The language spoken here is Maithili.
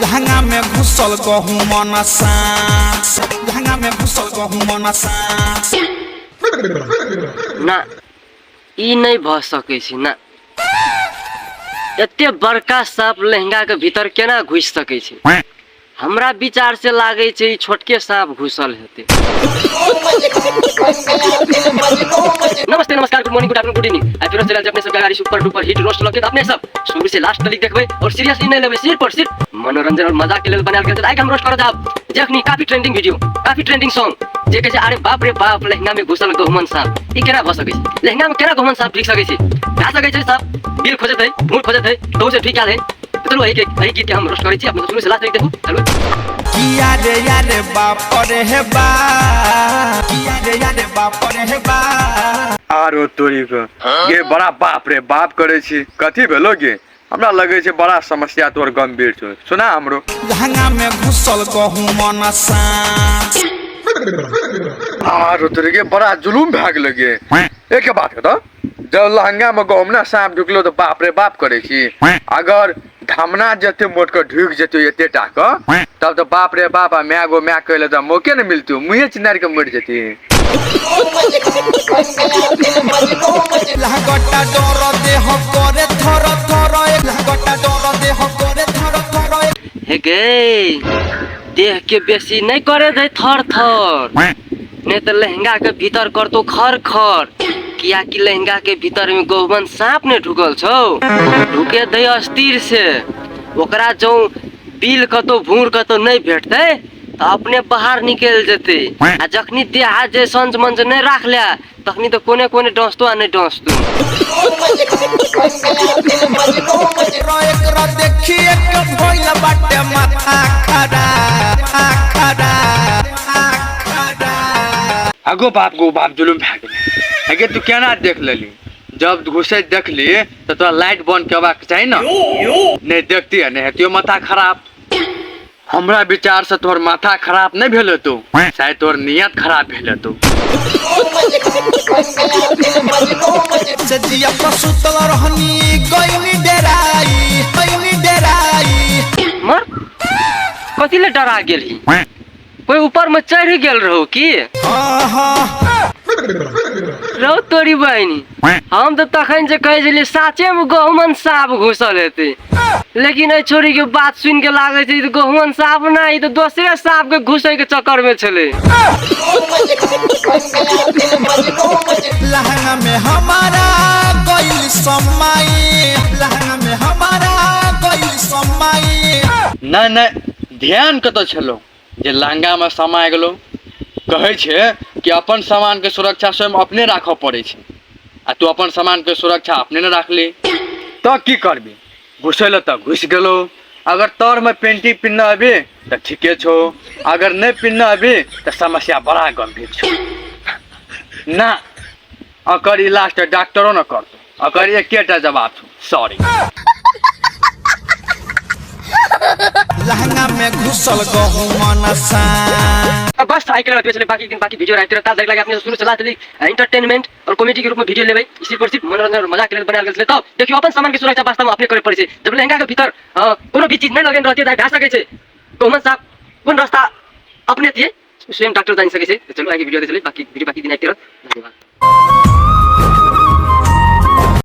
लहंगा में घुसल गहुमन साँप, लहंगा में घुसल गहुमन साँप। ना, ई नहि भऽ सकै छै ना। एते बड़का साँप लहंगा के भीतर केना घुसि सकै छै? हमरा विचार से लागै छै ई छोटके साँप घुसल हेतै। नमस्ते, नमस्कार, good morning, good afternoon, good evening. आइ फेरो चलि आयल छी अपने सबके अगाड़ी सुपर डुपर हिट रोस्ट लऽ के। अपने सब शुरू से लास्ट तक देखबै और सीरियसली नहि लेबै, सिर्फ और सिर्फ मनोरंजन और मजाक के लेल बनायल गेल छै। आइ हम रोस्ट करऽ जाब जखनी काफी ट्रेंडिंग वीडियो, काफी ट्रेंडिंग सॉन्ग, जे कहै छै अरे बाप रे बाप, लहंगा में घुसल गहुमन साँप। ई केना भऽ सकै छै? लहंगा में केना गहुमन साँप ढुकि सकै छै? भए सकै छै साँप बिल खोजैत है, भूर खोजैत है, तहु से ढुकि आयल है। तऽ चलू, एहि के एहि गीत के हम रोस्ट करै छी। अपने सब शुरू से लास्ट तक देखू। चलू। किया रे यारे बाप रे हे बा, किया रे यारे बाप रे हे बा। आरो तोरी के गे, बड़ा बाप रे बाप करे छी, कथी भेलो गे? हमरा लगे छै बड़ा समस्या तोर गंभीर छौ, सुना हमरो। लहंगा में घुसल गहुमन साँप। आरो तोरी के, बड़ा जुलुम भए गेलो गे। एक बात कह, जब लहंगा में गहुम ना साँप ढुकलो तऽ बाप रे बाप करे छी, अगर धामना जते मोट के ढुक जेतो एते टा के, तब तो बाप रे बाप आ my go my कहले तऽ मौके ने मिलतो, मुँहे चिनार के मर जेती। लहंगटा डर देह करे थर थर, लहंगटा डर देह करे थर थर। हे गे, देह के बेसी नहीं करे दे थर थर, नहीं तो लहंगा के भीतर करतो खर खर। कियाकि लहंगा के भीतर में गहुमन साँप ने ढुकल छौ, ढुके दे अस्थिर से। ओकरा जो बिल कतौ भूर कतौ नहीं भेटतै तऽ अपने बाहर निकलि जेतै। आ जखनी देह हाथ जे संच मंच नहीं राख ले, तखनी तऽ कोने कोने डसतो आ नहीं डसतो। एकरा देखी एक भइल बाटे माथा खराब, खराब, खराब। अगो बाप गो बाप, जुलुम भए गेलै। अगे तू केना देख लेली? जब घुसैत देखली तऽ तोरा लाइट बंद करबाक चाही ने। नहीं देखती है नहीं हेतियो माथा खराब। हमरा विचार से तोहर माथा खराब नहीं भेल हेतौ, शायद तोहर नियत खराब भेल हेतौ। से जिया पर सुतल रहनी, गइनी डेराई, गइनी डेराई। मर, कथी ले डरा गेलही? कोई ऊपर में चढ़ गेल रहो की? हाँ हाँ। रहो तोरी बहिनी, हम तऽ तखन जे कहै छलियै साचे में गहुमन साँप घुसल हेतै, लेकिन एहि छोरी के बात सुनि के लागै छै ई तऽ गहुमन साँप नहि, ई तऽ दोसरे साँप के घुसै के चक्कर में छलै। लहंगा में हमारा गइल समाई, लहंगा में हमारा गइल समाई। नहि नहि, ध्यान कतऽ छलौ जे लहंगामे समा गेलौ? कहै छै कि अपन सामानके सुरक्षा स्वयं अपने राखऽ पड़ै छै, आ तू अपन सामानके सुरक्षा अपने नहि राखली तऽ की करबी? घुसै लए तऽ घुसि गेलौ। अगर तरमे पेंटी पिन्हने अबी तऽ ठीके छौ, अगर नहि पिन्हने अबी तऽ समस्या बड़ा गंभीर छौ ना। अकर इलाज तऽ डॉक्टरो ने करतौ, अकर एकेटा जवाब छौ, सॉरी। लहंगा में घुसल गहुमन साँप। अब बस आई के लिए बाकी दिन बाकी वीडियो रहते रहता देख लगे। अपने शुरू से लास्ट एंटरटेनमेंट और कॉमेडी के रूप में वीडियो लेबै, सिर्फ और सिर्फ मनोरंजन और मजाक के लेल बनायल गेल छलै। तब देखियौ, अपन सामान के सुरक्षा वास्तव में अपने करे पड़ै छै। जब लहंगा के भीतर कोनो भी चीज नहि लगेने रहतै तऽ भए सकै छै गहुमन साँप कोन रास्ता अपने थिए, स्वयं डॉक्टर जानि सकै छै। चलू, आगे वीडियो चलै, बाकी वीडियो बाकी दिन आबिते रहत। धन्यवाद।